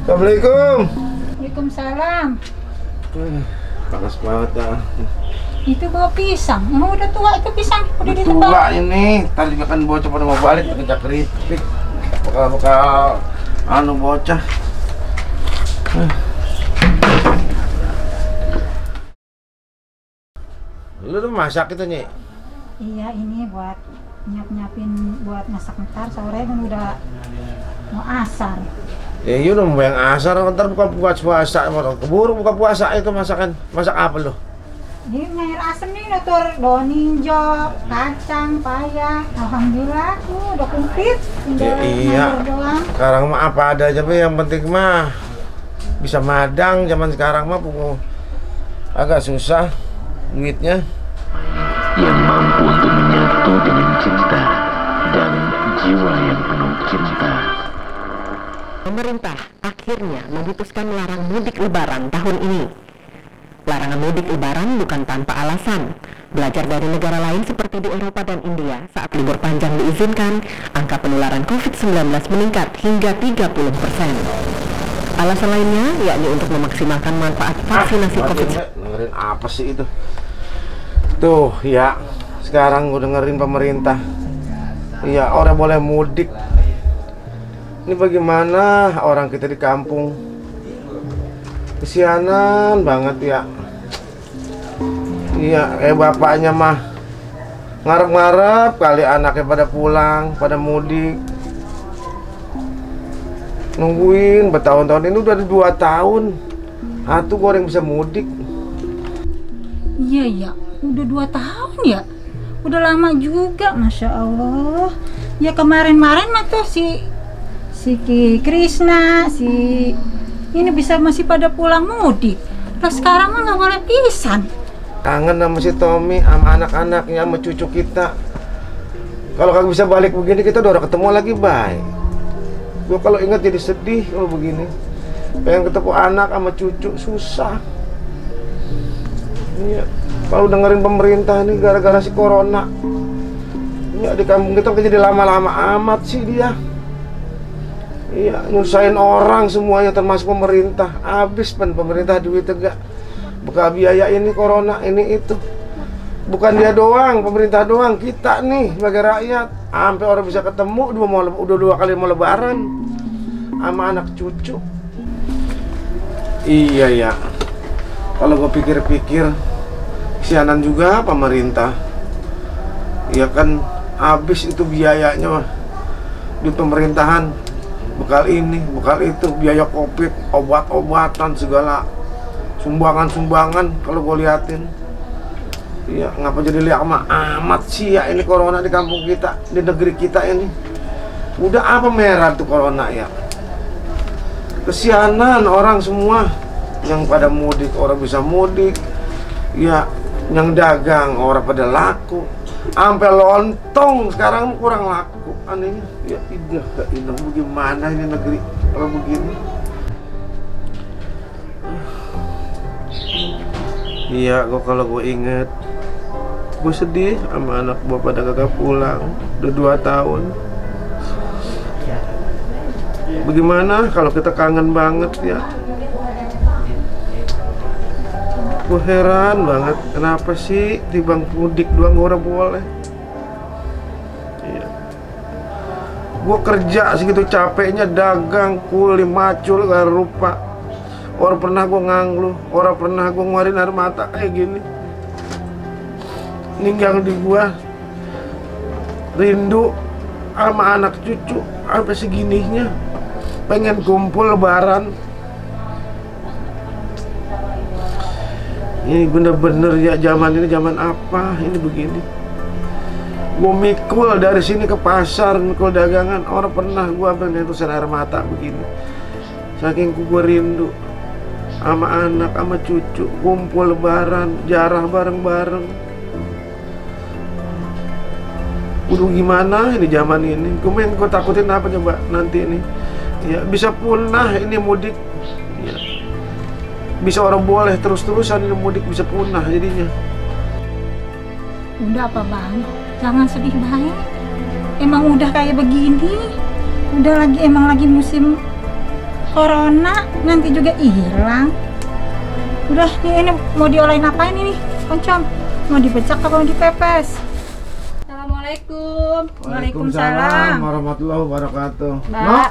Assalamualaikum. Waalaikumsalam. Panas banget ya. Itu bawa pisang. Emang udah tua itu pisang? Udah ditebang? Tua ini. Tadi makan bocah pada mau balik kerja keripik. Bakal bocah. Lu tuh masak itu, Nyi? Iya, ini buat nyiapin buat masak ntar sore kan udah mau asar. Ya iya dong, yang asar ntar buka puasa, keburu buka puasa itu masakan. Masak apa lu? Ini ngair asem nih, nutur daun ninjo, kacang, paya. Alhamdulillah, udah komplit. Tinggal iya. ngair doang. Sekarang mah apa ada aja, yang penting mah bisa madang. Zaman sekarang mah agak susah duitnya. Yang mampu untuk menyatu dengan cinta dan jiwa yang penuh cinta. Pemerintah akhirnya memutuskan melarang mudik lebaran tahun ini. Larangan mudik lebaran bukan tanpa alasan. Belajar dari negara lain seperti di Eropa dan India, saat libur panjang diizinkan, angka penularan COVID-19 meningkat hingga 30%. Alasan lainnya yakni untuk memaksimalkan manfaat vaksinasi COVID-19. Dengerin apa sih itu? Tuh ya, sekarang gue dengerin pemerintah. Iya, orang boleh mudik. Ini bagaimana orang kita di kampung? Kesianan banget ya. Iya, bapaknya mah ngarep-ngarep kali anaknya pada pulang, pada mudik. Nungguin bertahun-tahun, ini udah 2 tahun. Atuh goreng bisa mudik. Iya, ya. Udah 2 tahun ya? Udah lama juga, Masya Allah. Ya kemarin-kemarin mah tuh si Ki Krisna, ini bisa masih pada pulang mudik. Nah sekarang mah nggak boleh pisan. Kangen sama si Tommy, sama anak-anaknya, sama cucu kita. Kalau kagak bisa balik begini, kita udah ketemu lagi, baik. Gue kalau ingat jadi sedih kalau begini. Pengen ketemu anak sama cucu, susah. Iya. Kalau dengerin pemerintah ini gara-gara si corona. Ya di kampung kita jadi lama-lama amat sih dia. Iya, nyusahin orang semuanya termasuk pemerintah. Habis pemerintah duit enggak. Buka biaya ini corona, ini itu. Bukan dia doang, pemerintah doang, kita nih sebagai rakyat. Sampai orang bisa ketemu udah 2 kali mau lebaran sama anak cucu. Iya ya. Kalau gue pikir-pikir, kesianan juga pemerintah. Ya kan habis itu biayanya di pemerintahan, bekal ini, bekal itu, biaya covid, obat-obatan segala, sumbangan kalau gue liatin. Iya, ngapa jadi lama amat sih ya ini corona di kampung kita, di negeri kita ini. Udah apa merah tuh corona ya? Kesianan orang semua yang pada mudik, orang bisa mudik. Ya, yang dagang orang pada laku, sampai lontong sekarang kurang laku. Anehnya ya indah bagaimana ini negeri kalau begini. Iya, kalau gue inget, gue sedih sama anak gue pada kagak pulang udah 2 tahun. Bagaimana kalau kita kangen banget ya. Gue heran banget, kenapa sih di bang mudik doang orang boleh? Iya. Gue kerja segitu capeknya, dagang, kuli, macul, gak rupa. Orang pernah gue ngangluh, orang pernah gue ngeluarin air mata kayak gini. Ini yang di gue rindu sama anak cucu, sampai segininya. Pengen kumpul lebaran. Ini bener-bener ya, zaman ini zaman apa ini begini. Gue mikul dari sini ke pasar, mikul dagangan. Orang pernah gue ambil netusan air mata begini. Saking gue rindu sama anak, sama cucu, kumpul lebaran, jarah bareng-bareng. Udah gimana ini zaman ini? Gue takutin apa coba nanti ini? Ya bisa punah ini mudik. Ya. bisa orang boleh terus-terusan ini mudik bisa punah jadinya. Udah apa bang, jangan sedih baik. Emang udah kayak begini, emang lagi musim corona, nanti juga hilang. Udah ini mau diolahin apain ini oncom? Mau dipecak apa mau dipepes? Assalamualaikum. Waalaikumsalam warahmatullahi wabarakatuh. Mbak. Nok,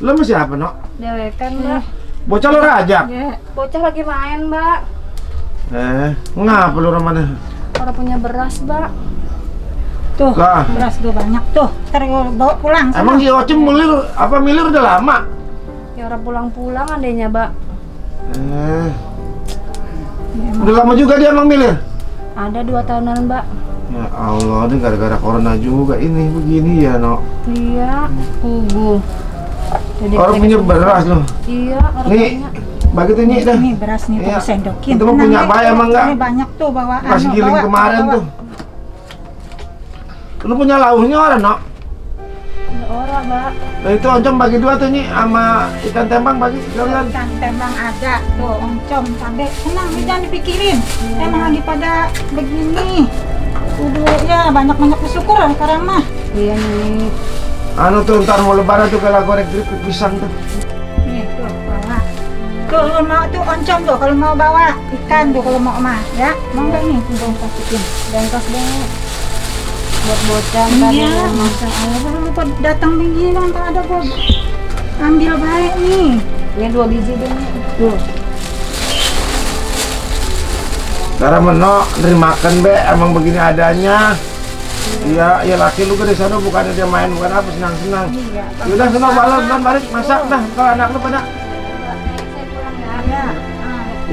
lo masih apa Nok? Dewekan mbak. Bocah lo rajak? Ya. Bocah lagi main, Mbak. Ngapa lu ramana? Orang punya beras, Mbak. Tuh, Lah. beras tuh banyak tuh. Ntar gua bawa pulang. sana. Emang si Ocim milir udah lama? Ya orang pulang-pulang adanya, Mbak. Udah lama juga dia emang milir? Ada 2 tahunan, Mbak. Ya Allah, ini gara-gara corona juga ini begini ya Nok. Iya, Jadi Orang punya beras loh. Iya, orang Nih, punya. bagi tuh Nyi dah. Ini beras nih tuh Iya. sendokin. Itu mah punya apa emang enggak? Ini banyak tuh bawaan. Masih giling kemarin tuh. Lu punya lauhnya orang Nok? Ada orang, Mbak. Nah itu oncom bagi 2 tuh Nyi, sama ikan tembang bagi kalian. Ikan tembang ada tuh, oncom, cabe. Tenang, ini jangan dipikirin. Emang lagi pada begini. Udah ya banyak-banyak bersyukur sekarang mah. Iya nih. Anu tuh ntar mau lebaran tuh kalau goreng keripik pisang tuh. Nih tuh bawa. Tuh kalau mau tuh oncom tuh kalau mau bawa ikan tuh kalau mau mah ya. Mau nggak nih tuh bang masukin. Bengkos deh. Buat bocah tadi. Iya, masa Allah baru lupa datang begini bang tak ada gua ambil baik nih. Ini 2 biji deh. Tuh. Cara menok, makan be, emang begini adanya. Iya, ya laki lu ke di sana bukannya dia main bukan apa senang-senang. Iya. Udah senang malam kan balik masak dah kalau anak lu pada Saya pulang ya. Ya.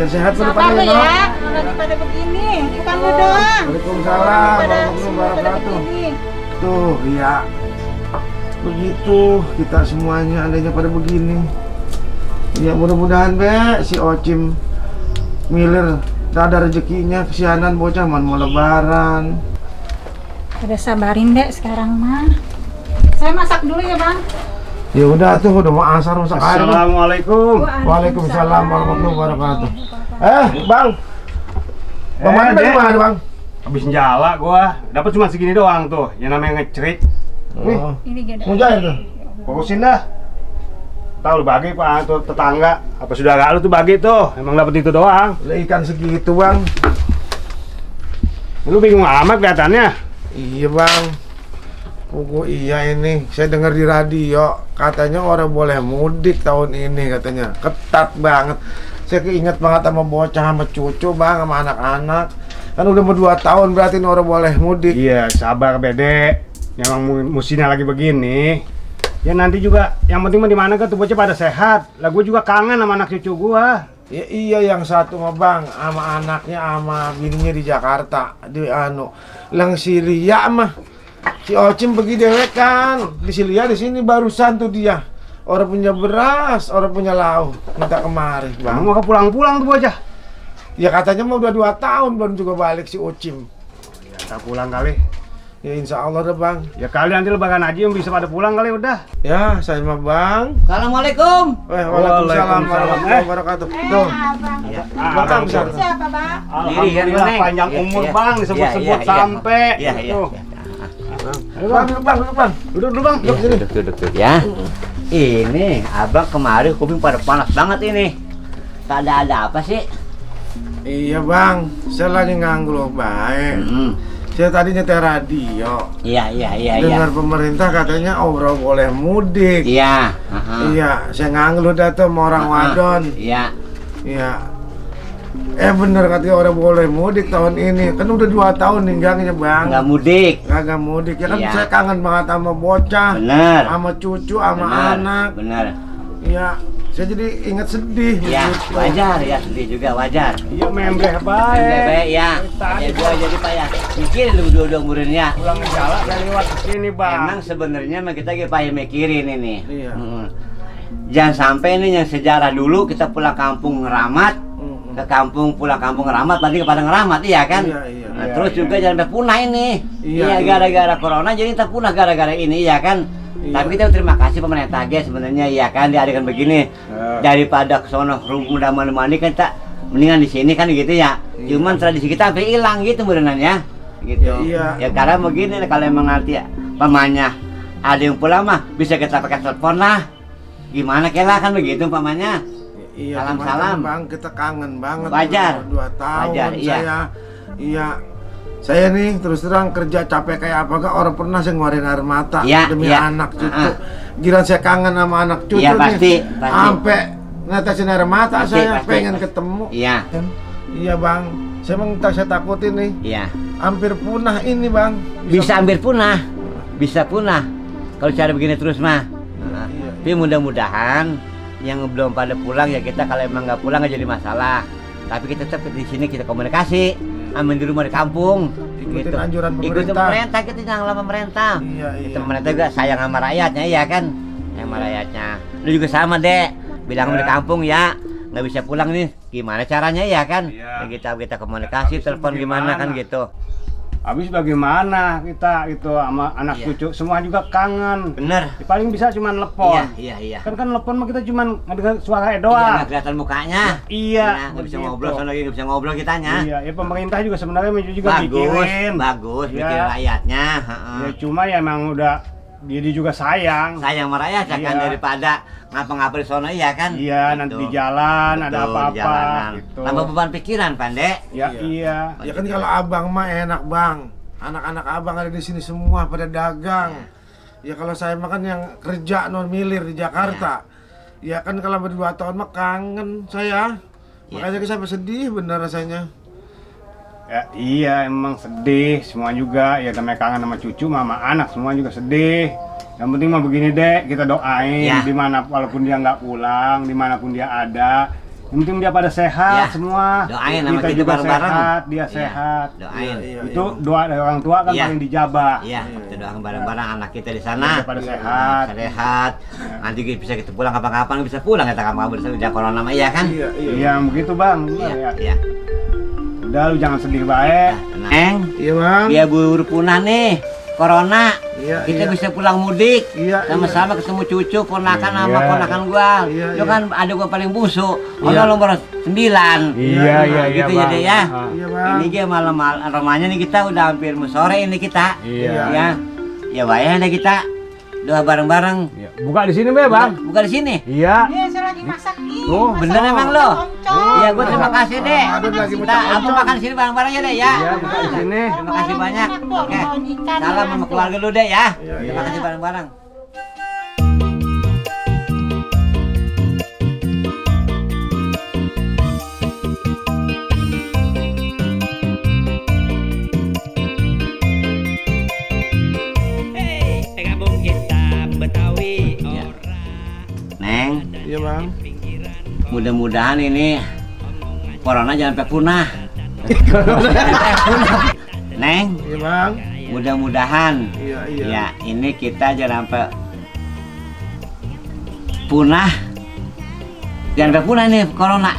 biar sehat pada Sabar lu pada ya, lagi pada begini, bukan lu doang. Waalaikumsalam Pada warahmatullahi pada wabarakatuh. begini. Tuh, ya. Begitu kita semuanya adanya pada begini. Ya mudah-mudahan be si Ocim milir ada rezekinya, kesianan bocah man mau lebaran. Udah sabarin dek sekarang mah. Saya masak dulu ya bang. Ya udah tuh udah mau asar masak air. Assalamualaikum. Waalaikumsalam warahmatullahi wabarakatuh. Bang. Bang mana Dek. gimana, Bang? Habis nyala gua, dapat cuma segini doang tuh, yang namanya ngecerit. Nih, Ini gede. mau jahit tuh. Fokusin dah. Tahu lu bagi Pak tuh tetangga, apa saudara lu tuh bagi tuh, emang dapat itu doang. Lah ikan segitu, Bang. Lu bingung amat kelihatannya. Iya, Bang. Iya ini, saya dengar di radio katanya orang boleh mudik tahun ini katanya. Ketat banget. Saya keinget banget sama bocah sama cucu, Bang, sama anak-anak. Kan udah mau 2 tahun berarti ini orang boleh mudik. Iya, sabar Bede. Memang musimnya lagi begini. Ya nanti juga yang penting mah di mana kan tuh bocah pada sehat. Lah gua juga kangen sama anak cucu gua. Ya, iya yang satu mah Bang, sama anaknya sama bininya di Jakarta, di Lang si Ria mah. Si Ocim pergi dewek kan. Di si Ria di sini barusan tuh dia. Orang punya beras, orang punya lauk. Minta kemari, Bang. Mau pulang-pulang tuh bocah. Ya katanya mau udah 2 tahun baru juga balik si Ocim. Ya, tak pulang kali. Ya insya Allah deh Bang. Ya kali nanti lebaran aja yang bisa pada pulang kali udah. Ya saya mah Bang. Assalamualaikum. Waalaikumsalam warahmatullahi wabarakatuh. Tuh. Ya. Bang besar. Siapa bang? Alhamdulillah Neng. panjang umur Iya, Bang, iya, disebut-sebut iya, iya. sampai. Iya, iya. Tuh. iya. Bang, duduk Bang, duduk Bang. Duduk dulu Bang. Ya, duduk ya. Ini abang kemarin kuping pada panas banget ini. Tak ada apa sih? Iya Bang, saya lagi nganggur baik. Saya tadi nyetel radio. Iya. Dengar pemerintah katanya orang boleh mudik. Iya. Iya, saya nganggur dah tuh sama orang wadon. Iya. Iya. Bener katanya orang boleh mudik tahun ini. Kan udah 2 tahun ninggangnya Bang. Nggak mudik. Kagak mudik. Ya kan Iya. saya kangen banget sama bocah. Bener. Sama cucu, sama Bener. anak. Bener. Iya, saya jadi ingat sedih. Iya, begitu. wajar ya, sedih juga wajar. Iya membleh Bebe baik. ya. Tadi Ya gua jadi Pak ya. Mikirin lu berdua umurinnya. pulang ke jalan dari lewat sini Bang. Emang sebenarnya mah kita lagi mikirin ini. Iya. Jangan sampai ini yang sejarah dulu kita pulang kampung ngeramat, ke kampung pulang kampung ngeramat lagi kepada ngeramat iya kan? Iya. Nah, Iya, terus iya. juga jangan sampai punah ini. Iya, Iya iya. gara-gara corona jadi kita punah gara-gara ini ya kan? Iya. Tapi kita terima kasih pemerintah aja sebenarnya ya kan diadakan begini. Daripada kesono mudah menemani kan kita mendingan di sini kan gitu ya. Iya. Cuman tradisi kita sampai hilang gitu beneran ya. Gitu. Iya. Ya karena begini kalau emang ngerti ya, pamannya ada yang pulang mah bisa kita pakai telepon lah. Gimana kela kan begitu pamannya. Iya, Salam-salam. Bang, kita kangen banget. Wajar. 2 tahun Wajar, iya. Saya nih terus terang kerja capek kayak apa gak orang pernah saya ngeluarin air mata demi anak cucu. Giliran saya kangen sama anak cucu iya, nih. pasti. Sampai netesin air mata Pasti, saya pasti. pengen ketemu. Iya. Iya Bang, saya takutin nih. Iya. Hampir punah ini Bang. Bisa hampir punah. Bisa punah. Kalau cara begini terus mah. Nah, tapi mudah-mudahan yang belum pada pulang ya kita kalau emang nggak pulang nggak jadi masalah. Tapi kita tetap di sini kita komunikasi. Amin di rumah di kampung. Ikutin anjuran Ikutin pemerintah. pemerintah, kita jangan lama pemerintah. Iya, Kita iya. pemerintah juga sayang sama rakyatnya ya kan. Sama rakyatnya. Lu juga sama Dek. Bilang di kampung ya. Nggak bisa pulang nih. Gimana caranya ya kan? Iya. Ya, kita komunikasi, telepon gimana kan gitu. Habis bagaimana kita itu sama anak Iya. cucu semua juga kangen. Bener. Ya, paling bisa cuman telepon. Iya. Kan telepon mah kita cuman ngedengar suara Iya, doang. nggak kelihatan mukanya. Iya. Nggak bisa begitu. ngobrol, soalnya nggak bisa ngobrol kitanya. Iya, ya pemerintah juga sebenarnya juga Bagus, mikirin. bagus, Iya. mikirin rakyatnya. heeh. Ya cuma ya emang udah dia juga sayang. Sayang sama rakyat ya kan Iya. daripada ngapa-ngapa di sono ya kan. Iya, Gitu. nanti di jalan ada Betul, di apa-apa jalanan. gitu. Tambah beban pikiran, Pandek. Ya iya. Ya kan kalau abang mah enak Bang. Anak-anak abang ada di sini semua pada dagang. Ya kalau saya mah kan yang kerja non milir di Jakarta. Ya kan kalau berdua tahun mah kangen saya. Makanya saya sedih bener rasanya. Ya iya emang sedih semua juga ya namanya kangen sama cucu mama anak semua juga sedih. Yang penting mah begini deh kita doain Ya. dimana walaupun dia nggak pulang dimanapun dia ada. Yang penting dia pada sehat Ya. semua. Doain sama kita juga bareng-bareng. sehat, dia Iya, sehat. Doain. Itu doa dari orang tua kan Iya. paling dijabah. Iya, kita doakan bareng-bareng anak kita di sana. Dia pada sehat. Sehat. Nanti bisa kita pulang kapan-kapan bisa pulang kita kapan-kapan bisa udah corona mah iya kan? Iya, iya. Iya begitu bang. Iya. Ya. Iya. Udah lu jangan sedih baik. Neng, Iya Bang. dia buru punah nih. Corona. Iya, Kita iya. bisa pulang mudik. Iya, Sama-sama ketemu cucu, ponakan sama Iya. ponakan gua. Iya, Lu iya. kan ada gua paling busuk. Iya. Ono nomor 9. Iya Gitu ya, bang. Dek ya. Ah. Iya Bang. Ini dia malam romanya nih kita udah hampir mau sore ini kita. Iya. Ya. Ya bayar deh kita. Doa bareng-bareng. Iya. Buka di sini be bang. Bukan di sini. Iya. Iya, saya lagi masak nih. Oh, Bener emang lo? Iya, gua terima kasih deh. Ada lagi Kita macam-macam. abang makan di sini bareng-bareng ya deh ya. Iya buka di sini. Terima kasih banyak. Oke. Ikan, Salam sama keluarga lu deh ya. Iya, Terima kasih bareng-bareng. Ya. Neng, Iya Bang. mudah-mudahan ini corona jangan sampai punah. Neng, Iya Bang. mudah-mudahan Iya, iya. ya ini kita jangan sampai punah. Jangan sampai punah nih corona.